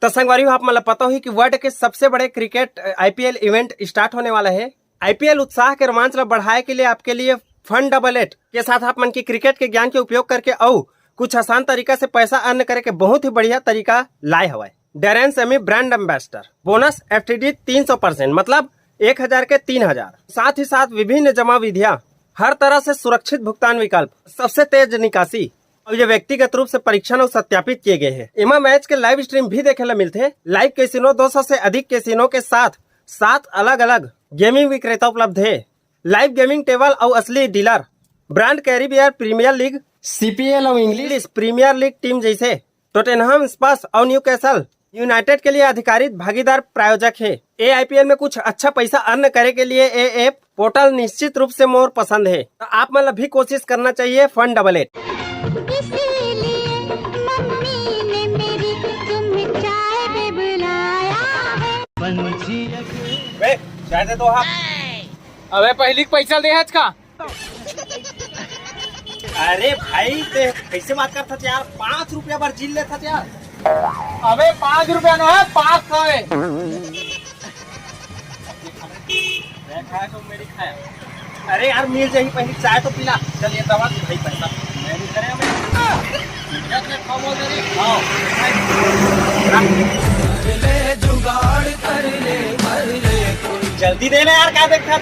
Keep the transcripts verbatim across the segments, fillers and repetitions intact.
तो संगवारी हो, आप मन ला पता होही कि वर्ल्ड के सबसे बड़े क्रिकेट आईपीएल इवेंट स्टार्ट होने वाला है। आईपीएल उत्साह के रोमांच ला बढ़ाए के लिए आपके लिए फन डबल एट के साथ आप मन के क्रिकेट के ज्ञान के उपयोग करके अउ कुछ आसान तरीका से पैसा अर्न करे के बहुत ही बढ़िया तरीका लाए हवय डैरेन सेमी ब्रांड एम्बेसडर। बोनस एफटीडी तीन सौ परसेंट, मतलब एक हजार के तीन हजार। साथ ही साथ विभिन्न जमा विधियां, हर तरह से सुरक्षित भुगतान विकल्प, सबसे तेज निकासी, और ये व्यक्तिगत रूप से परीक्षण और सत्यापित किए गए हैं। एमा मैच के लाइव स्ट्रीम भी देखे ला मिलथे। लाइव कैसीनो, दो सौ से अधिक कैसीनो के साथ सात अलग-अलग गेमिंग विक्रेता उपलब्ध है। लाइव गेमिंग टेबल और असली dealer, brand Caribbean premier league, CPL और इंग्लिश प्रीमियर लीग टीम जैसे टोटेनहम, स्पर्स और न्यूकैसल यूनाइटेड के लिए अधिकारित भागीदार प्रायोजक है। ये आईपीएल में कुछ अच्छा पैसा अर्न करे के लिए ये ऐप पोर्टल निश्चित रूप से मोर पसंद है। तो आप मन ला भी कोशिश करना चाहिए फन डबल एट। इसीलिए मम्मी ने मेरी तुम्हें चाय पे बुलाया है। बे, चाय दे दो हाथ। अबे पहली के पैसा दे आज का। अरे भाई, ते कैसे बात करत हस यार? पाँच रुपया बर जील लेत हस यार। अबे पाँच रुपया नो है, पाँच सौ है। मैं खाया तो मेरी खाया। अरे यार, मिल जाही, पहली चाय तो पिला। चल, ये दवा दे भाई, पैसा। मैं भी करे हमें। क्या, क्या खाओ बोल दे रही? हाँ। जल्दी दे ना यार, क्या देखता?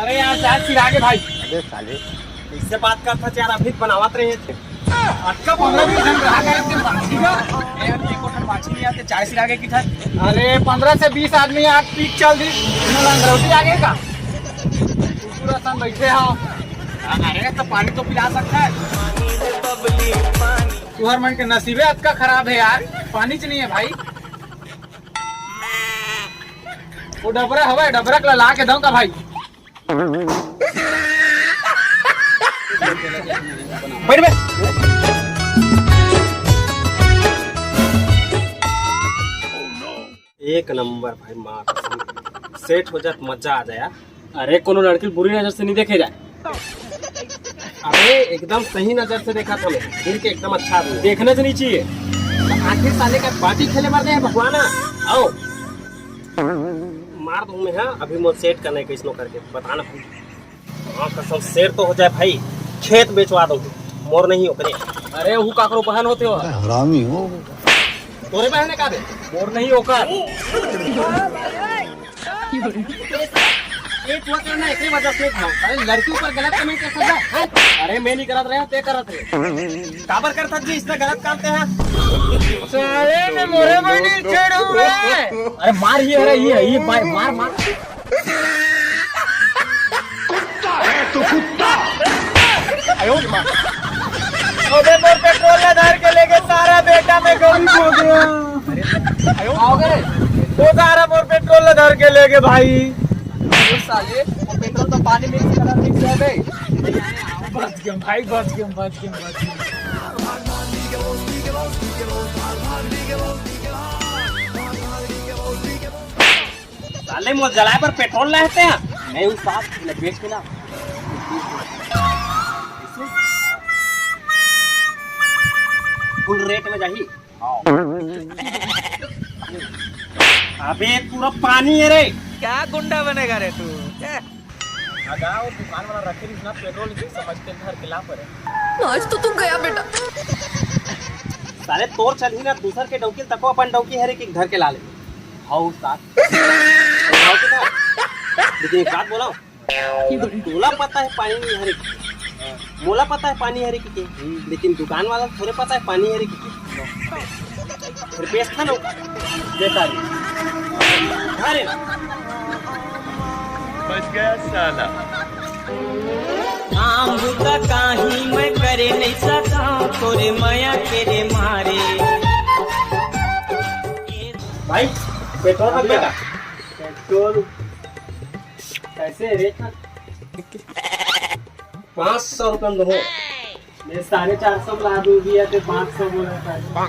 अरे यार, चाय सिरा के भाई। अबे साले। इससे बात करत हस यार, अभी बनावत रहे थे। अतका पंद्रह बीस जन ग्राहक आए थे, बाछी का। ए, अभी एक कोठन बाछी नहीं आते, चाय सिरा के किथा। अरे, पंद्रह से बीस आदमी आज पीक चल दी, इन्होंने लंगड़ौती आ गए का? पूरा सन बैठे हो। अरे, तो पानी तो पिला सकता है। तुहर मन के नसीबे अतका खराब है यार, पानी च नहीं है भाई। वो डबरा हवा है, डबरा के ला के दऊं का भाई? बैठ बे। एक नंबर भाई, माँ कसम, सेट हो जात, मजा आ जाए यार। अरे, कोनो लड़की बुरी नजर से नहीं देखे जाए। अरे, एकदम सही नजर से देखा था मैं, दिल के एकदम अच्छा आदमी। देखना तो नहीं चाहिए। आखिर साले का पार्टी खेले मर गए भगवान। आओ, मार दूं मैं, हाँ? अभी मोर सेट करने कैसनो करके बताना भाई। हाँ, कसम, सेट तो हो जाए भाई, खेत बेचवा दो, मोर नहीं ओकरे। अरे, वो काकरो बहन होते हो। हरामी हो। तोरे बहन ने का दे? मोर नहीं ओकर। ये तो करना, एकरे वजह से था। अरे, लड़की ऊपर गलत कमेंट कर सकता है? अरे, मैं नहीं करत रहे, ते करत रहे। काबर करत जी, इसने गलत काम ते हैं। साले ने मोरे बहनी छेड़ू है। अरे, मार, ये, अरे, ये, ये, मार, मार, मार। कुत्ता है तू, कुत्ता। अबे, मोर पेट्रोल ला धर के लेके सारा बेटा मैं गरीब हो गया। आओगे? वो सारा मोर पेट्रोल ला धर के लेके भाई। अरे साले, वो पेट्रोल तो पानी मिक्स कलर मिक्स है बे। बच गया भाई, बच गया, बच गया, बच गया। साले, मोर जलाए बर पेट्रोल लाए ते हैं। नहीं, उस साथ ले बेच के ना। फुल रेट में जाही। हाँ। अबे, पूरा पानी है रे। क्या गुंडा बनेगा रे तू? अगा, वो दुकान वाला रखे रहिस ना पेट्रोल, इसी समझ के घर के ला परे। आज तो तू गया बेटा। साले, तोर चलही ना, दूसर के डौकी तको अपन डौकी हरे कि घर के ला ले। हाउ साथ। लेकिन एक बात बोला, तोला पता है पानी नहीं हरे कि के? मोला पता है पानी हरे कि के, लेकिन दुकान वाला थोड़े पता है पानी हरे कि के। फिर बेचता ना, बेकार। अरे, बच गया साला। काम बुता काही मैं करे नहीं सका, तोरे मया के रे मारे। भाई, पेट्रोल रख बेटा। पेट्रोल कैसे रे? पाँच सौ रुपये में दो। मैं साढ़े चार सौ ला दूं भैया, ते पाँच सौ बोला था।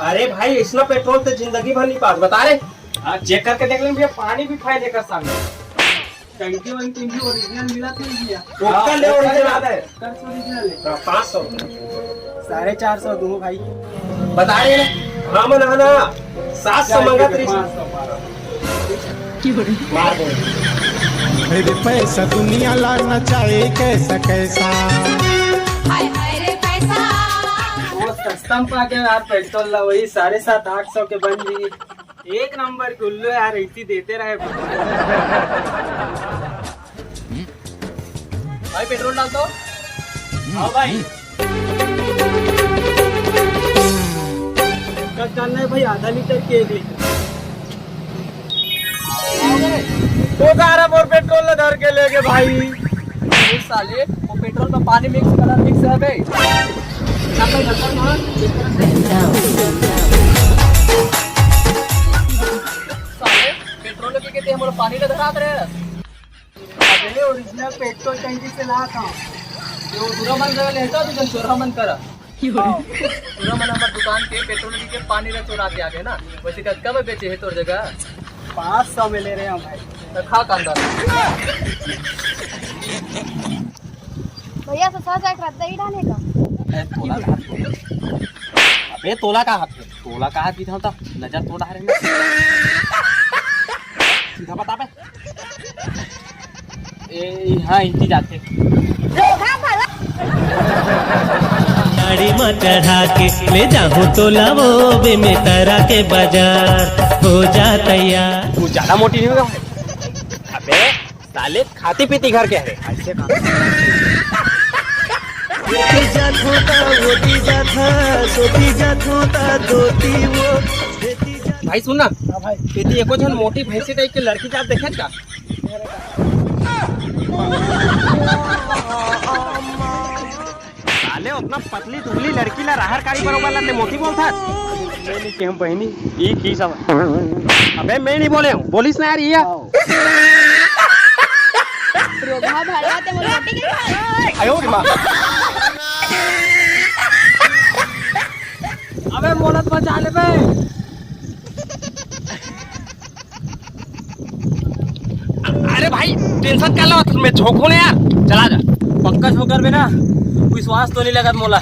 अरे भाई, इतना पेट्रोल तो जिंदगी भर नहीं पास, बता रे। हाँ, चेक करके देख लेंगे भैया, पानी भी फायदे का सामने। टंकी वंकी भी ओरिजिनल मिला था भैया। ओकर ले ओरिजिनल आता है। ओकर से ओरिजिनल है। हाँ, पाँच सौ। साढ़े चार सौ दूं भाई। बता रे। हाँ मन, हाँ ना, सात सौ मंगत रहिस। मार दे। अरे पैसा दुनिया ला नचाए कैसा कैसा। हाय हाय रे पैसा। वो सस्ता में पा गया यार पेट्रोल ला, वही साढ़े सात आठ सौ के बन गई। एक नंबर के उल्लू यार, ऐसी देते रहे। भाई पेट्रोल डाल दो। आओ भाई। कब डालना है भाई? आधा लीटर के एक लीटर। वो गारा बोर पेट्रोल ला धर के लेगे भाई। अरे साले, वो पेट्रोल में पानी मिक्स कलर मिक्स है बे। ना भाई, ना, ना, ना। साले, पेट्रोल के कहते हम लोग पानी का धरात रहे। अबे ओरिजिनल पेट्रोल टंकी से ला था। जो बुरा मन कर लेता, तू जन चोरा मन करा। पूरा मन हमर दुकान के पेट्रोल के पानी ला चोरा के आ गए ना, वैसे का कब बेचे है तोर जगह? पाँच सौ में ले रहे हैं भाई। तो खा कांदा। भैया ससुराल जाके रहता ही डाले का? अबे तोला का हाथ है? तोला का हाथ? अबे तोला का हाथ भी था, नजर तोड़ा रहे। सीधा बता बे। ए, हाँ, इनकी जाते। गाड़ी में चढ़ा के ले जाहूँ तो लावो बे मैं तारा के बाजार। हो जा तैयार। तू ज्यादा मोटी नहीं होगा? अबे साले, खाती पीती घर के है। ऐसे काम। भाई सुन ना, हाँ भाई। खेती एको झन मोटी भैंसी टाइप के लड़की जात देखे का? साले, उतना पतली दुबली लड़की ला राहर काड़ी बरोबर ला ते मोटी बोलथस? मैं नहीं कहूँ बहनी, ये की सब। अबे मैं नहीं बोले हूँ, बोलिस ना यार ये। रोगहा भड़वा ते मोर रोटी के खा। आयो रे माँ। अबे मोला तो बचा ले बे। अरे भाई, टेंशन का लो, मैं झोंकू ना यार, चला जा। पक्का झोंकर बे ना, विश्वास तो नहीं लगत मोला।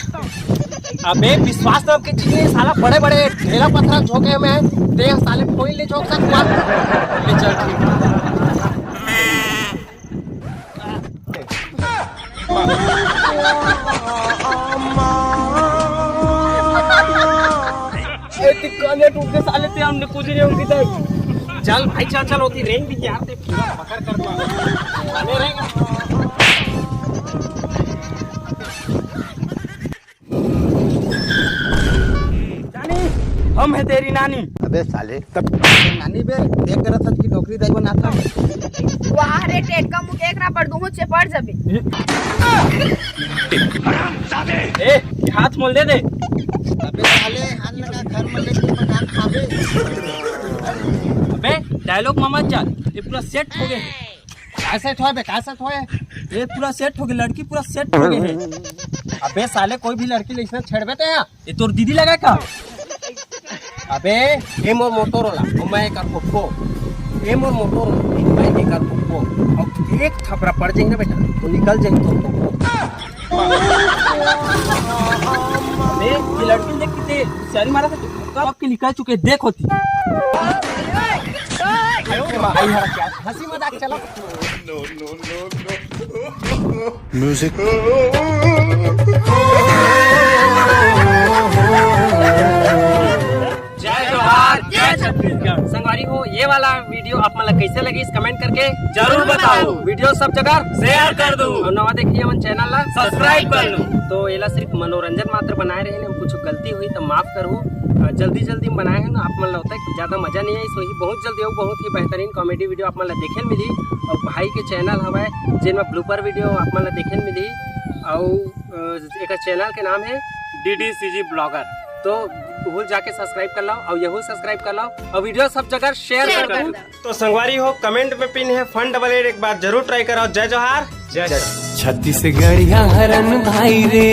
अबे विश्वास तो आपके चीज नहीं, साला बड़े बड़े ढेला पत्थर झोंके में, ते साले कोई ले झोंक सकता। ले चल ठीक। ए, टिक्का ने टूट के साले ते हमने कुछ नहीं होंगी तक। चल भाई चल, चल होती रेंग भी यार, ते पूरा पकड़ कर दे। अरे रेंग। जानी, हम है तेरी नानी। अबे साले, तब नानी बे, देख कर सच की नौकरी देबो ना था। वाह रे टेटका मुँह, एक रापड़ दूंहूं चेपड़ जबे। ए, ये हाथ मोल दे दे। अबे साले, हाथ लगा घर में लेके मकान खाबे। अबे, डायलॉग में मत चल, ये पूरा सेट हो गए। का सेट होए बे, का सेट होए? ये पूरा सेट हो गए, लड़की पूरा सेट हो गए है। अबे साले, कोई भी लड़की ले इसने छेड़बे तो यहाँ, ये तोर दीदी लगा का? अबे, ये मोर मोटोरोला, और मैं एकर पोप्पो। ये मोर मोटोरोला, मैं एकर पोप्पो। और एक थपरा पड़ जाएंगे ना बेटा, तो निकल जाएंगे तोर पोप्पो। अबे, ये लड़की देख कितने होशियारी मारा था, तो कब के निकल चुके, देख होती। भाई हरा क्या? हंसी मजाक चला। म्यूजिक। जय जोहार, जय छत्तीसगढ़। संगवारी हो, ये वाला वीडियो आप मन ला कैसे लगिस, कमेंट करके जरूर बताओ। वीडियो सब जगह शेयर कर दो। और नवा देखिए हमन चैनल ला सब्सक्राइब कर लो। तो एला सिर्फ मनोरंजन मात्र बनाए रहे, हम कुछ गलती हुई तो माफ करू। अ, जल्दी जल्दी में बनाए हैं ना, आप मन ला होता है कि ज्यादा मजा नहीं आई, सो ही बहुत जल्दी आऊ बहुत ही बेहतरीन कॉमेडी वीडियो आप मन ला देखे मिली। और भाई के चैनल हवय जेन में ब्लूपर वीडियो आप मन ला देखे मिली। और अ, एकर चैनल के नाम है डीडीसीजी ब्लॉगर। तो भूल जाके सब्सक्राइब कर लो और यहू सब्सक्राइब कर लो और वीडियो सब जगह शेयर कर दो। तो संगवारी हो, कमेंट में पिन है फन डबल एट, एक बार जरूर ट्राई कराओ। जय जोहार, जय। छत्तीसगढ़िया हरन भाई रे।